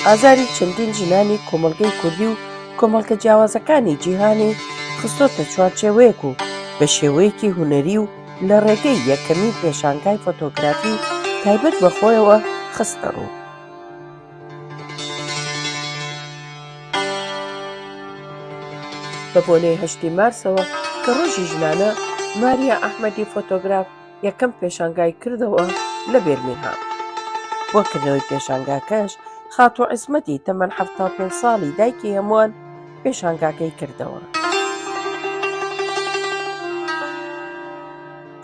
ئازاری چەندین ژنانی کۆمەڵگەی کوردی و کۆمەڵگە جیاوازەکانی جیهانی خستۆتە چوارچێوەیەک و بە شێوەیەکی هونەری و لە ڕێگەی یەکەمین پێشانگای فۆتۆگرافی تایبەت بە خۆیەوە خستە ڕوو. بە بۆنەی هەشتی مارسەوە کە ڕۆژی ژنانە، ماریا ئەحمەدی فۆتۆگراف یەکەم پێشانگای کردەوە لە بێرمینهام. بۆ کردنەوەی پێشانگاکەش خاتوو عیسمەتی تەمەن 75 ساڵی دایکی هەمووان پێشانگاکەی کردەوە.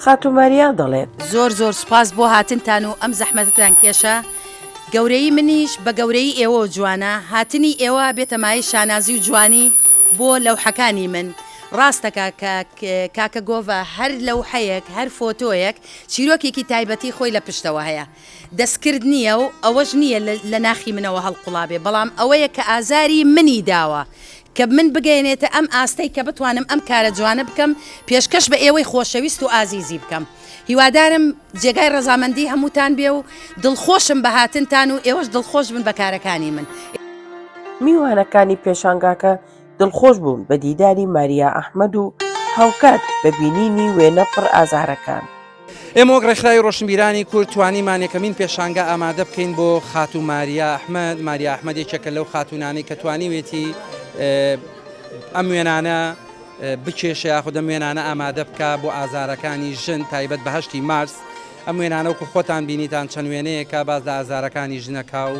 خاتوو ماریا دەڵێت. زۆر زۆر سوپاس بۆ هاتنتان و ئەم زەحمەتەتان کێشا، گەورەیی منیش بە گەورەیی ئێوەوە جوانە، هاتنی ئێوە بێتە مایەی شانازی و جوانی بۆ لەوحەکانی من، ڕاستەکا کاک کاکە گۆڤە هەر لەوحەیەک هەر فۆتۆیەک چیرۆکێکی تایبەتی خۆی لە پشتەوە هەیە، دەستکرد نییە و ئەوەش نییە لە ناخی منەوە هەڵقوڵابێ، بەڵام ئەوەیە کە ئازاری منی داوە کە من بگەیەنێتە ئەم ئاستەی کە بتوانم ئەم کارە جوانە بکەم پێشکەش بە ئێوەی خۆشەویست و ئازیزی بکەم هیوادارم جێگای ڕەزامەندی هەمووتان بێ و دڵخۆشم بە هاتنتان و ئێوەش دڵخۆش بن بە کارەکانی من. میوانەکانی پێشانگاکە دڵخۆش بوون بە دیداری ماریا ئەحمەد و هاوکات بە بینینی وێنە پڕ ئازارەکان. ئێمە وەک ڕێکخراوی ڕۆشنبیرانی کورد توانیمان یەکەمین پێشانگا ئامادە بکەین بۆ خاتوو ماریا ئەحمەد، ماریا ئەحمەد یەکێکە لەو خاتوونانەی کە توانیوێتی ئەم وێنانە بکێشێ یاخود ئەم وێنانە ئامادە بکا بۆ ئازارەکانی ژن تایبەت بە هەشتی مارس ئەم وێنانە وەکو خۆتان بینیتان چەند وێنەیەکە باس لە ئازارەکانی ژنەکا و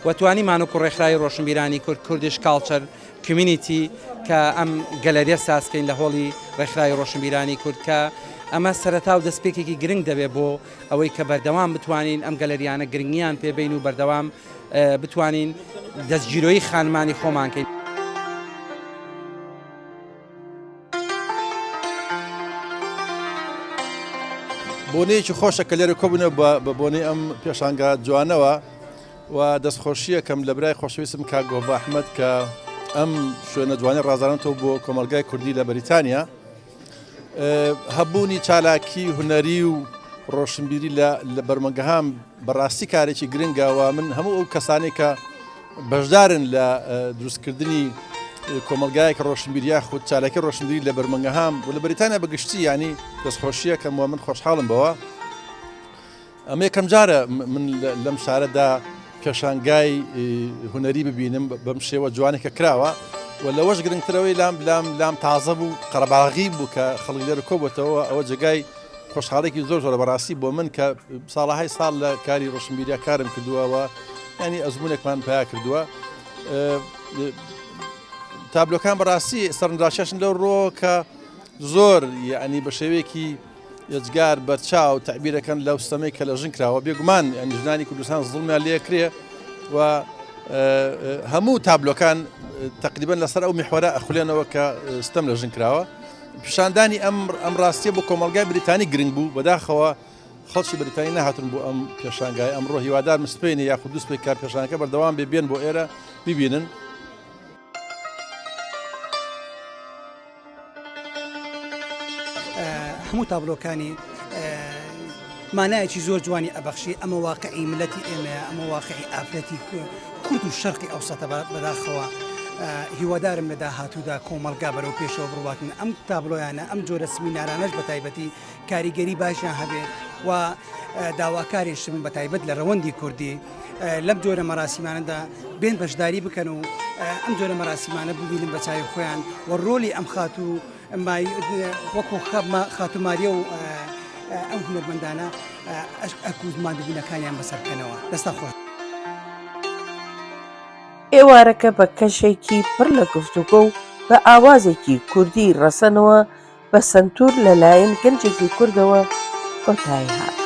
و توانیمان وەکو ڕێکخراوی ڕۆشنبیرانی کورد Kurdish Culture Community کە ئەم گەلەریە سازکەین لە هۆڵی ڕێکخراوی ڕۆشنبیرانی کورد کە ئەمە سەرەتا و دەستپێکێکی گرنگ دەبێت بۆ ئەوەی کە بەردەوام بتوانین ئەم گەلەریانە گرنگیان پێبین و بەردەوام بتوانین دەستگیرۆیی خانمانی خۆمان کەین. بۆنەیەکی خۆشە کە لێرە کۆبوونەوە بە بۆنەی ئەم پێشانگا جوانەوە و دەستخۆشیەکەم لە برای خۆشەویستم کاک گۆڤا ئەحمەد کە ئەم شوێنە جوانی ڕازانەتەوە بۆ کۆمەلگای کوردی لە بەریتانیا هەبوونی چالاکی هونەری و ڕۆشنبیری لە لە بەرمەنگەهام بەڕاستی کارێکی گرنگە و من هەموو ئەو کەسانێک کە بەشدارن لە دروستکردنی کۆمەلگایەک ڕۆشنبیر یاخود چالاکی ڕۆشنبیری لە بەرمەنگەهام و لە بەریتانیا بەگشتی ینی دەستخۆشیەکەم و من خۆشحاڵم بەوە ئەمە یەکەم جارە من لەم شارەدا پێشانگای هونەری ببینم بەم شێوە جوانێک کە کراوە و لەوەش گرنگترەوەی لام لام لام تازە بوو قەرەباغی بوو کە خەڵک لێرە کۆبێتەوە ئەوە جێگای خۆشحاڵێکی زۆر زۆرە بەڕاستی بۆ من کە ساڵەهای ساڵ لە کاری ڕۆشنبیریا کارم کردووە و ینی ئەزمونێکمان پیا کردووە تابلۆکان بەڕاستی سەرنجڕاکێشن لەو ڕۆ کە زۆر یعنی بە شێوەیەکی یەجگار بەرچاو تەعبیرەکەن لەو ستەمەی کە لە ژن کراوە بێگومان یانی ژنانی کوردستان زوڵمیان لێکرێ و هەموو تابلۆکان تقریبا لەسەر ئەو میحوەرە ئەخولێنەوە کە ستەم لە ژن کراوە پیشاندانی ئەم ئەم ڕاستیە بۆ کۆمەلگای بریتانی گرنگ بوو بەداخەوە خەڵکی بریتانی نەهاتن بۆ ئەم پێشانگای ئەمڕۆ هیوادار مسپێنی یاخود دووسپێ کار پێشانەکە بەردەوام بێ بێن بۆ ئێرە ببینن. هەموو تابلۆکانی مانایەکی زۆر جوانی ئەبەخشی ئەمە واقعی ملەتی ئێمەیە ئەمە واقعی ئافرەتی کورد و شەرقی ئەوسەتە بەداخەوە هیوادارم لە داهاتوودا کۆمەڵگا بەرەو پێشەوە بڕواتن ئەم تابلۆیانە ئەم جۆرە سمینارانەش بە تایبەتی کاریگەری باشیان هەبێ و داواکاریشم بە تایبەت لە ڕەوەندی کوردی لەم جۆرە مەراسیمانەدا بێن بەشداری بکەن و ئەم جۆرە مەراسیمانە ببینن بە چاوی خۆیان و ڕۆلی ئەم خاتوو وەکو خاتوو ماریە و ئەم هونەرمەندانە ئەرک و ماندووبوونەکانیان بەسەر بکەنەوە دەستان خۆش. ئێوارەکە بە کەشێکی پڕ لە گفتوگۆ و بە ئاوازێکی کوردی ڕەسەنەوە بە سەنتوور لەلایەن گەنجێکی کوردەوە کۆتایی هات.